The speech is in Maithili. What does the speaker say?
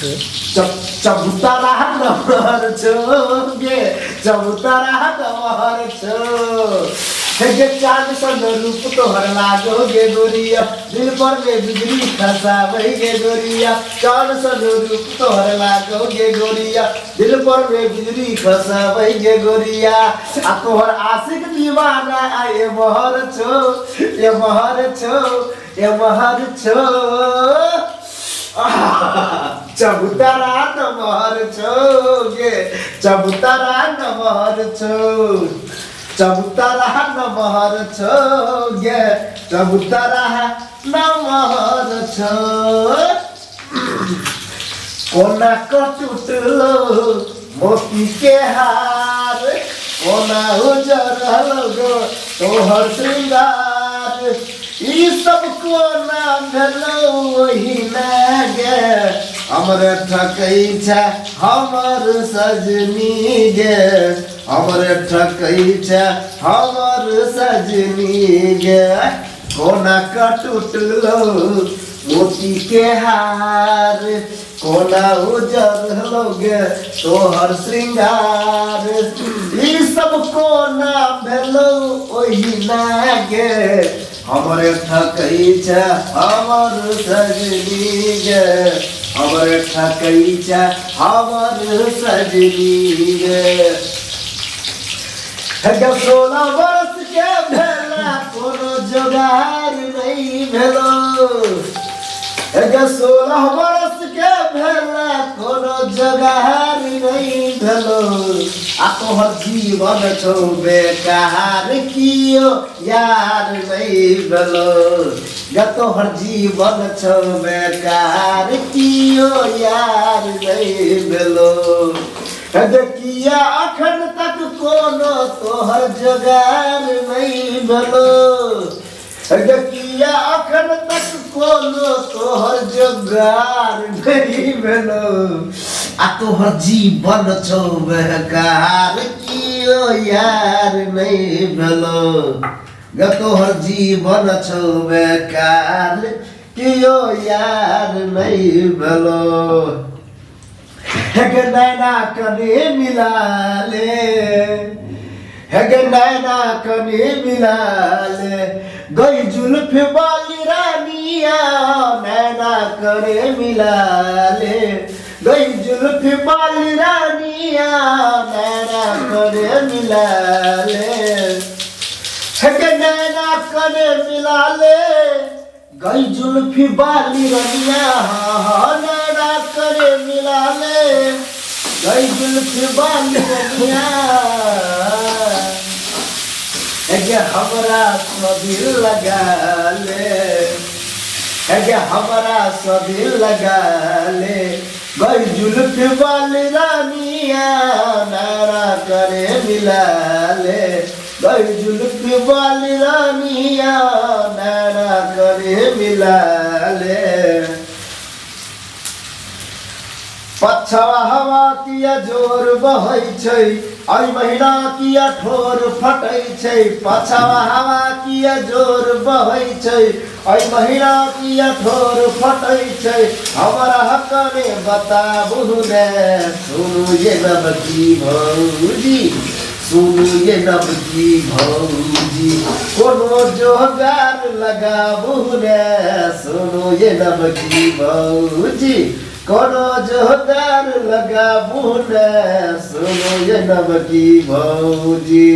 चबूतरा नमहर छौ गे, चबूतरा नमहर छौ हे गे। चांद सन रूप तोहर लागो गे गोरिया, दिल पर में बिजली खसाबै गे गोरिया। चांद सन रूप तोहर लागो गे गोरिया, दिल पर में बिजली खसाबै गे गोरिया। आ तोहर आशिक दीवाना आ एमहर छौ, एमहर छौ, एमहर छौ। चबूतरा नमहर छौ गे, चबूतरा नमहर छौ, चबूतरा नमहर छौ गे, चबूतरा नमहर छौ। कोना कऽ टूटलो मोती के हार, कोना उजरल गो तोहर श्रृंगार, ई सब कोना भेलो ओहिना गे? हमरे ठकै छै हमर सजनी गे, हमरे ठकै छै हमर सजनी गे। कोना कऽ टूटलो मोती के हार, कोना उजरलो गे तोहर श्रृंगार, ई सब कोना भेलो ओहिना गे? हमरे ठकै छै हमर सजनी गे, हमरे ठकै छै हमर सजनी गे। हे 16 वर्ष के भेला, कोनो जोगार नहीं भेलो। हे 16 वर्ष के भेला, कोनो जोगार नहीं भेलो। आ तोहर जीवन छौ बेकार, कियो यार नहीं भेलो गे। तोहर जीवन छौ बेकार, कियो यार नहीं भेलो हे। किया अखन तक कोनो तोहर जोगार नहीं भेलो हे? किया अखन तक कोनो तोहर जोगार नहीं भेलो? आ तोहर जीवन छौ बेकार, कियो यार नहीं भेलो गे। तोहर जीवन छौ बेकार, कियो यार नहीं भेलो हे गे। नैना कने मिला ले हे गे, नैना कने मिला ले गई जुल्फ वाली रानिया, नैना कने मिला ले गई जुल्फ वाली रानिया, नैना कने मिला ले हे गे, नैना कने मिला ले गई जुल्फी वाली रनिया, नैना करे मिला ले गई जुल्फी वाली रनिया। हे हमरा सँ दिल लगा ले हे, हमरा सँ दिल लगा ले गई जुल्फी वाली रानिया, नैना करे मिला ले गई जुल्फी वाली रानिया, नैना करे मिला ले। पछवा हवा किया जोर बहै छै, एहि महीना किया ठोर फटै छै? पछवा हवा किया जोर बहै छै, एहि महीना किया ठोर फटै छै? हमरा कने बताबू ने, सुनू ये नवकी भौजी, सुनू ये नवकी भौजी, कोनो जोगार लगाबू ने, सुनू ये नवकी भौजी, कोनो जोगार लगाबू ने, सुनू ये नवकी भौजी।